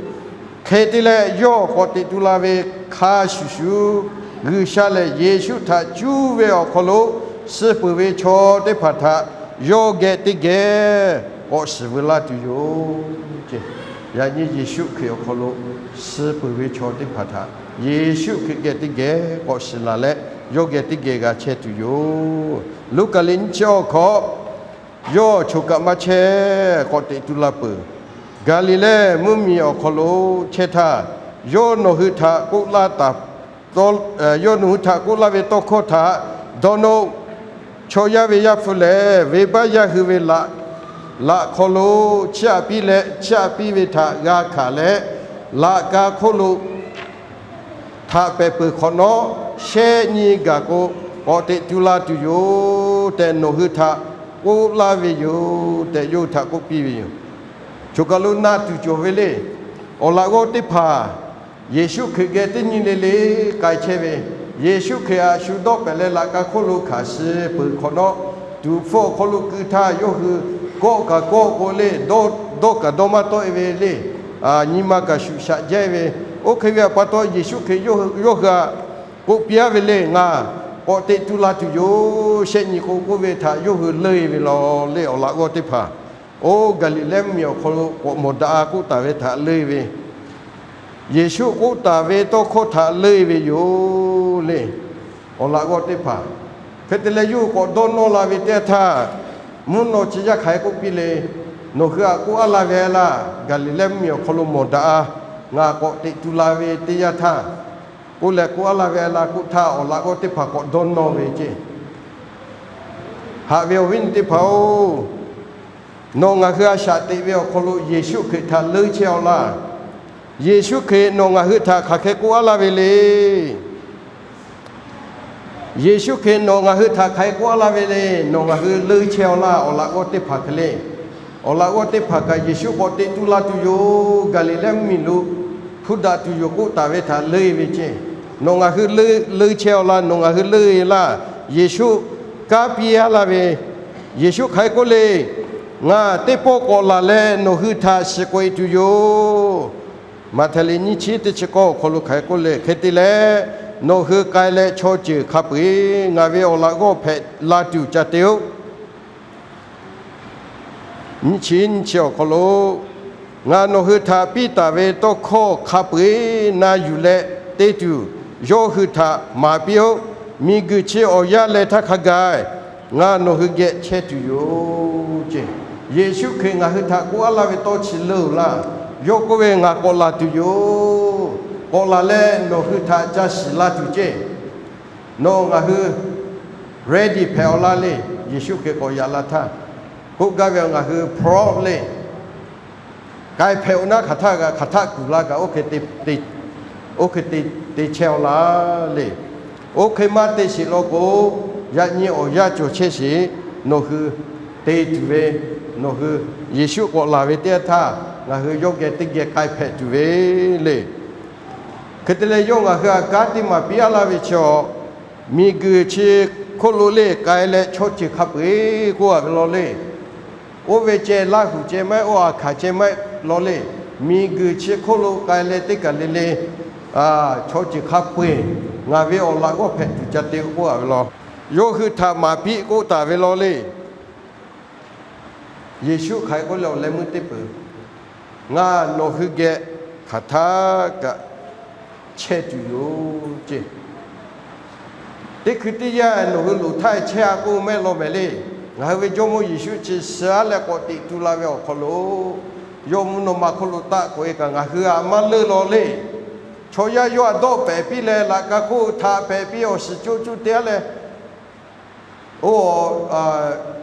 Hk'e te leh, yawˇ k'awꞈ teꞈ tu la ve hk'a shuˍ shuˍ, G'uiˬsha lehˬ Yeˍsuˆ htaꞈ cuˇ ve awˬ hk'aw lo suh peuˬ ve chaw teˇ hpaˍ htaꞈ yawˇ geh teˇ geh k'awꞈ shiˍ veu laˇ tuˬ yoˬ ceˇ. Yaꞈ nyi Yeˍsuˆ Hkriꞈ awˬ hk'aw lo suh peuˬ ve chaw teˇ hpaˍ htaꞈ Yeˍsuˆ Hkriꞈ geh teˇ geh k'awꞈ shiˍ laˬ leh, yawˇ geh teˇ geh g'a chehˇ tuˬ yoˬ. Luˉkaꞈ liꞈ nyiˇ chi awˇ hkawꞈ, yawˇ choˬ kaꞈ maˇ chehˇ k'awꞈ teꞈ tu la peuˬ. Gaˍliˍlehˇ mvuhˇmiˬ awˬ hk'aw lo chehˇ htaˇ, yawˇ nawˬ hui htaꞈ k'oˆ laˇ taˍ, yawˇ nawˬ hui htaꞈ k'oˆ laˇ ve tawˇ hkawˇ htaꞈ dawˇ nawˇ-oˆ. Chaw yaˇ ve Yaˇ hpu lehˬ, venˇbaˆ yaˇ hui ve laꞈ hk'aw lo chiˇ aꞈ piˇ leh, chiˇ aꞈ piˇ ve htaꞈ g'a hkanˍ leh, laꞈ ka hk'oˆ lo htaꞈ pehˬ peuˬ hk'awꞈ nawˉ, shehˆ nyi gaˬ k'o, k'awꞈ teꞈ tu la tuˬ yoˬ tehꞈ nawˬ hui htaꞈ k'oˆ laˇ ve yoˬ tehꞈ, yawˇ hui htaꞈ k'oˆ piˇ ve yoˬ. Choˬ kaˬ lo na tuˬ cawˬ ve le. Awˬ laꞈ g'awˇ teˇ hpaˍ Yeˍsuˆ Hkriꞈ geh teˇ nyi le le k'ai chehˇ ve, Yeˍsuˆ Hkriꞈ aꞈ shu dawˆ pehˍ leh laꞈ ka hk'oˆ lo hkanˍ suh peuˬ hk'awꞈ nawˉ, tuˍ hpfuhˇ awˬ hk'aw lo keu htaˇ yawˇ hui kawˆ kaꞈ kawˆ k'o le, dawˇ kaꞈ dawˇ maˇ tawˆ e ve le, nyi ma kaꞈ shuꞈ shaꞈ jaˇ e ve. Oˇ hk'e ve pa taw, Yeˍsuˆ Hkriꞈ yawˇ hui aꞈ k'oˆ piˇ aˉ ve le, ngaˬ k'awꞈ teꞈ tu la tuˬ yoˬ, shehˆ nyi k'o k'oˆ ve htaꞈ yawˇ hui leuˆ e ve law le. Awˬ laꞈ g'awˇ teˇ hpaˍ, oˇ Gaˍliˍlehˇ mvuhˇmiˬ awˬ hk'aw lo k'awꞈ mawˬ daꞈ a k'oˆ taˍ ve htaꞈ leuˆ e ve, Yeˍsuˆ k'oˆ taˍ ve tawˇ hkawˇ htaꞈ leuˆ e ve yoˬ le. Awˬ laꞈ g'awˇ teˇ hpaˍ, hk'e te leh yawˇ hui k'awꞈ dawˇ nawˇ la ve teˇ yanˇ htaˇ, mvuhˇ naw chi yaˇ hk'aˬ hk'e k'oˆ piˇ le, Nawˬ hui aꞈ k'oˆ aˉ laˇ ve a laˇ, Gaˍliˍlehˇ mvuhˇmiˬ awˬ hk'aw lo mawˬ daꞈ a, ngaˬ k'awꞈ teꞈ tu la ve teˇ yanˇ htaˇ, k'oˆ leh k'oˆ aˉ laˇ ve a laˇ k'oˆ htaˇ, awˬ laꞈ g'awˇ teˇ hpaˍ k'awꞈ dawˇ nawˇ ve ceˇ. Haꞈ ve awˬ viˉ awˬ nyi teˇ hpaˍ-oˬ, nawˬ ngaˬ hui a shaꞈ teꞈ ve awˬ hk'aw lo Yeˍsuˆ Hkriꞈ htaꞈ leuˆ chehˇ-aw laˇ. Yeˍsuˆ Hkriꞈ nawˬ ngaˬ hui htaꞈ hk'aˬ hk'e k'oˆ aˉ laˇ ve le. Yeˍsuˆ Hkriꞈ nawˬ ngaˬ hui htaꞈ hk'aˬ hk'e k'oˆ aˉ laˇ ve le. Nawˬ ngaˬ hui leuˆ chehˇ-aw laˇ. Awˬ laꞈ g'awˇ teˇ hpaˍ hk'e le. Awˬ laꞈ g'awˇ teˇ hpaˍ kaꞈ Yeˍsuˆ k'awꞈ teꞈ tu la tuˬ yoˬ, Gaˍliˍlehˇ mvuhˇmiˬ lo hpu daꞈ tuˬ yoˬ k'oˆ taˍ ve htaꞈ leuˆ e ve ceˇ. Nawˬ ngaˬ hui leuˆ chehˇ-aw laˇ. Nawˬ ngaˬ hui leuˆ e laˇ. Yeˍsuˆ kanˉ piˇ aˉ laˇ ve, Yeˍsuˆ hk'aˬ hk'e k'oˆ le, Ngaˬ teˇ pawˆ k'awꞈ laˬ leh nawˬ hui htaꞈ shiˍ k'oꞈ e tuˬ yoˬ. Maꞈhtehˍ liꞈ nyiˇ chi teˇ chi k'awˇ awˬ hk'aw lo hk'aˬ hk'e k'oˆ le, Hk'e te leh, nawˬ hui k'ai leh chaw ceuˬ hk'a peu-eˬ ngaˬ ve awˬ laꞈ g'awˇ hpehꞈ la tuˬ ca te-oˆ. Nyiˇ chi nyiˇ chi awˬ hk'aw lo, Ngaˬ nawˬ hui htaꞈ piˇ taˍ ve tawˇ hkawˇ hk'a peu-eˬ na yuˬ leh te tuˬ, yawˇ hui htaꞈ maˍ piˇ-oˆ. Miˬguiˬ chi awˬ yanˇ leh htaˇ hk'a gaˬ, ngaˬ nawˬ hui geh chehˇ tuˬ yoˬ ceˇ. Yeˍsuˆ Hkriꞈ ngaˬ hui htaꞈ k'oˆ aˉ laˇ ve tawˇ chi leuˆ-oˬ laˇ. Yawˇ k'oˆ ve, Ngaˬ k'awꞈ laˬ tuˬ yoˬ. K'awꞈ laˬ leh nawˬ hui htaꞈ ca shiˍ la tuˬ ceˇ. Nawˬ ngaˬ hui ready hpehꞈ-aw laˇ le. Yeˍsuˆ Hkriꞈ k'awꞈ yaꞈ la htaˇ, k'oˆ gaˇ ve, Ngaˬ hui พร้อม le. K'ai hpehꞈ-oˬ naˉ hk'aˬ htaˇ g'a, hk'aˬ htaˆ kuˬ la kaꞈ, oˇ hk'e te chehˇ-aw laˇ le. Oˇ hk'e maˇ te sheˍ law k'o, yaꞈ nyi awˬ yanˇ cawˬ chehˇ sheˍ. Nawˬ hui te tuˬ ve, nawˬ hui Yeˍsuˆ k'awꞈ laˬ ve teˇ yanˇ htaˇ ngaˬ hui yawˇ geh teˇ geh k'ai hpehꞈ tuˬ ve le. Hk'e te leh, yawˇ ngaˬ hui htaꞈ kanˉ teˇ maˬ piˇ aˉ laˇ ve chaw, miˬguiˬ chi hk'oˆ lo le k'ai leh chaw ceuˬ hk'a peu-eˬ k'oˆ a ve law le. Oˇ ve ceh Laˇ huˍ ceh maˇ heˆ, oˇ a hkanˍ ceh maˇ heˆ law le. Miˬguiˬ chi hk'oˆ lo k'ai leh teˇ kaˬ le le chaw ceuˬ hk'a peu-eˬ ngaˬ ve awˬ laꞈ g'awˇ hpehꞈ tuˬ ca te-o k'oˆ a ve law. Yawˇ hui htaꞈ maˍ piˇ k'oˆ taˍ ve law le. Yeˍsuˆ hk'aˬ hk'e k'oˆ leh, awˬ leh meuˇ teˇ peuˬ, ngaˬ nawˬ hui geh hk'aˬ htaˇ kaꞈ chehˇ tuˬ yoˬ ceˇ. Teˇ hkui teˇ yanˇ nawˬ hui loˍ htaˇ chehˇ a k'oˆ mehˆ law mehˍ le. Ngaˬ hui ve Jawˇmawˇ Yeˍsuˆ chi suh aˉ leh k'awꞈ teꞈ tu la ve awˬ hk'aw lo, yawˇ mvuhˇ naw ma hk'oˆ lo taˆ k'oꞈ e kaꞈ ngaˬ hui a maˇ leuˆ law le. Chaw yaˇ yawˇ a dawˆ pehˍ piˇ leh laꞈ ka hk'oˆ htaꞈ pehˍ piˇ awˬ shiˍ coˇ coˇ te aˉ leh, oˇ,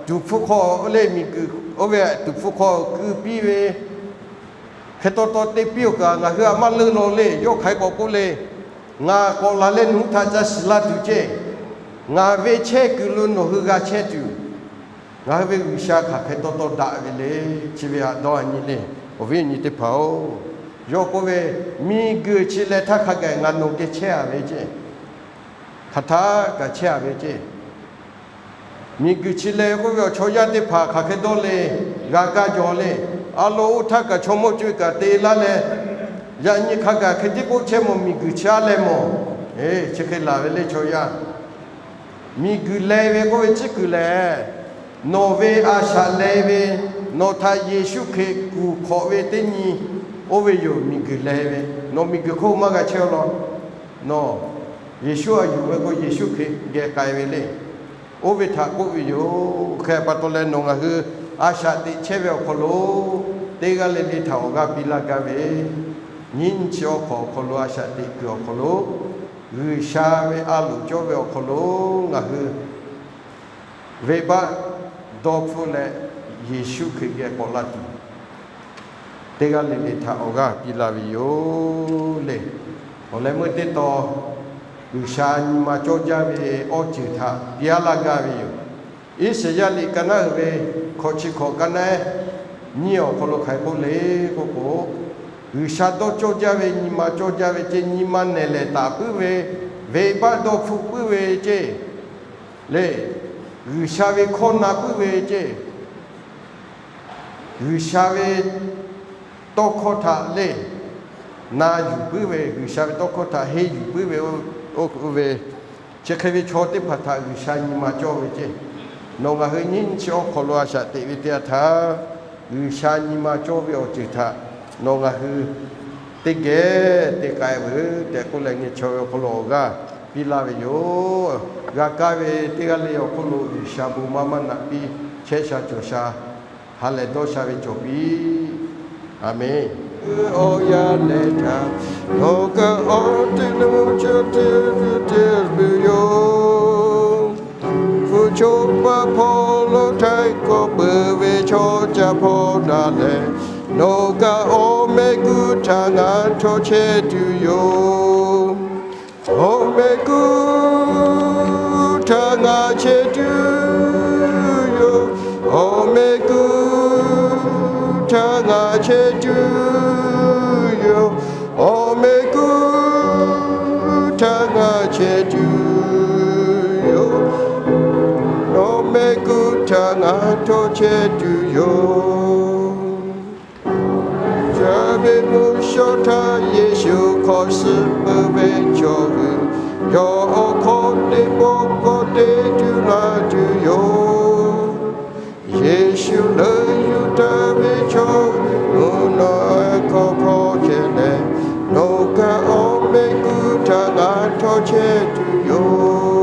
tuˍ hpfuh hk'aw le miˬguiˬ, oˇ ve tuˍ hpfuh hk'aw ku piˇ ve hk'e taw taw te piˇ-oˬ kaꞈ ngaˬ hui a maˇ leuˆ law le. Yawˇ hk'aˬ hk'e k'awꞈ k'oˆ le, ngaˬ k'awꞈ laˬ leh nawˬ hui htaꞈ ca shiˍ la tuˬ ceˇ. Ngaˬ ve chehˇ kuiˬ lo nawˬ hui g'a chehˇ tuˬ, ngaˬ hui ve G'uiˬsha hk'aˬ hk'e taw taw daꞈ ve le. Chi ve haꞈ dawˇ a nyi le, awˬ viˉ awˬ nyi teˇ hpaˍ-oˬ, yawˇ k'oˆ ve, miˬguiˬ chi leh htaˇ hk'a gaˬ ngaˬ nawˬ geh chehˇ a ve ceˇ. Hk'aˬ htaˇ kaꞈ chehˇ a ve ceˇ. Miˬguiˬ chi leh k'oˆ ve awˬ chaw yaˇ teˇ hpaˍ hk'aˬ hk'e dawˇ le, g'a kaˇ jaw le. A lo oˇ htaˇ kaꞈ chaw mawˇ co-e kaꞈ te laˇ leh, yaꞈ nyi hk'a gaˬ hk'e tiˉ k'oˆ chehˇ mawˬ, miˬguiˬ chi aˉ leh mawˬ. Chi hk'e laˬ ve le chaw yaˇ. Miˬguiˬ leh ve k'oˆ ve tcuhˉ kuiˬ lehˬ, nawˬ ve a shaꞈ leh ve, nawˬ htaꞈ Yeˍsuˆ Hkriꞈ kuˬ hk'awꞈ ve teˇ nyi, oˇ ve yoˬ miˬguiˬ leh ve. Nawˬ miˬguiˬ hk'oˆ maˇ g'a chehˇ law. Nawˬ Yeˍsuˆ a yuˬ ve k'o Yeˍsuˆ Hkriꞈ geh k'ai ve le. Oˇ ve htaꞈ k'oˆ ve yoˬ. Hk'e pa taw leh nawˬ ngaˬ hui a shaꞈ teꞈ chehˇ ve awˬ hk'aw lo, teˇ g'aˇ le le htaꞈ awˬ g'aˇ piˇ laˇ gaˇ ve, nyiˇ nyi chi awˬ hk'awꞈ awˬ hk'aw lo a shaꞈ teꞈ kuiˬ awˬ hk'aw lo, G'uiˬsha ve a loˍ cawˇ ve awˬ hk'aw lo ngaˬ hui venˇbaˆ dawˇ hpfuhˆ leh Yeˍsuˆ Hkriꞈ geh k'awꞈ la tuˬ, teˇ g'aˇ le le htaꞈ awˬ g'aˇ piˇ laˇ ve yoˬ le. Awˬ leh meuˇ teˇ taw, G'uiˬsha nyi ma cawˇ jaˇ ve awˇ ceuˬ htaꞈ piˇ aˉ laˇ gaˇ ve yoˬ. Iˉsaˍyaˆ liꞈ ka naˉ uiˍ ve hkawꞈ chi hkawꞈ ka naˉ nyiˇ awˬ hk'aw lo hk'aˬ hk'e k'oˆ le k'oˆ k'o, G'uiˬsha dawˇ cawˇ jaˇ ve nyi ma cawˇ jaˇ ve ceˇ, nyi ma nehˬ lehˬ taˍ puiˉ ve, venˇbaˆ dawˇ hpfuhˆ puiˉ ve ceˇ le. G'uiˬsha ve hkawˇ na puiˉ ve ceˇ, G'uiˬsha ve tawˇ hkawˇ htaꞈ le na yuˬ puiˉ ve, G'uiˬsha ve tawˇ hkawˇ htaꞈ henˇ yuˬ puiˉ ve, oˇ ve, chi hk'e ve chaw teˇ hpaˍ htaꞈ G'uiˬsha nyi ma cawˇ ve ceˇ. Nawˬ ngaˬ hui nyiˇ nyi chi awˇ hk'aw lo a shaꞈ teꞈ ve teˇ yanˇ htaˇ, G'uiˬsha nyi ma cawˇ ve awˬ ceuˬ htaꞈ nawˬ ngaˬ hui teˇ geh te k'ai veuˬ tehꞈ k'oˆ leh, ngaˬ chaw ve awˬ hk'aw lo awˬ g'aˇ piˇ laˇ ve yoˬ. G'a kaˇ ve teˇ g'aˇ le awˬ hk'oˆ lo G'uiˬsha bon maˇ maˇ naꞈ piˇ, chehˇ sha cawˬ sha, ha lehˬ dawˇ sha ve cawˬ piˇ. A menˬ. Awˬ yanˇ lehˬ htaꞈ nawˬ kaꞈ awˬ te nuˇ ceuˬ te tuˬ te tuˬ yoˬ. Hpu choˇ paˆ hpawˇ lo htaiˍ k'awꞈ peuˬ ve chaw ca hpawˇ daꞈ leh, nawˬ kaꞈ awˬ meh kuˬ htaꞈ ngaˬ htawˇ chehˇ tuˬ yoˬ. Awˬ meh kuˬ htaꞈ ngaˬ chehˇ tuˬ yoˬ. Awˬ meh kuˬ htaꞈ ngaˬ chehˇ tuˬ yoˬ. Awˬ meh kuˬ htaꞈ ngaˬ chehˇ tuˬ yoˬ. Awˬ meh kuˬ htaꞈ ngaˬ htawˇ chehˇ tuˬ yoˬ. Ca ve mvuhˇ shawˉ htaˇ Yeˍsuˆ hk'awꞈ suh peuˬ ve chaw hui, yawˇ awˬ hk'aw teˇ pawˆ k'awꞈ te tuˬ laˇ tuˬ yoˬ. Yeˍsuˆ leuˬ yuˬ taˍ ve chaw mvuhˇ naw hk'aw hk'aw chehˇ leh, nawˬ kaꞈ awˬ meh kuˬ htaꞈ ngaˬ htawˇ chehˇ tuˬ yoˬ.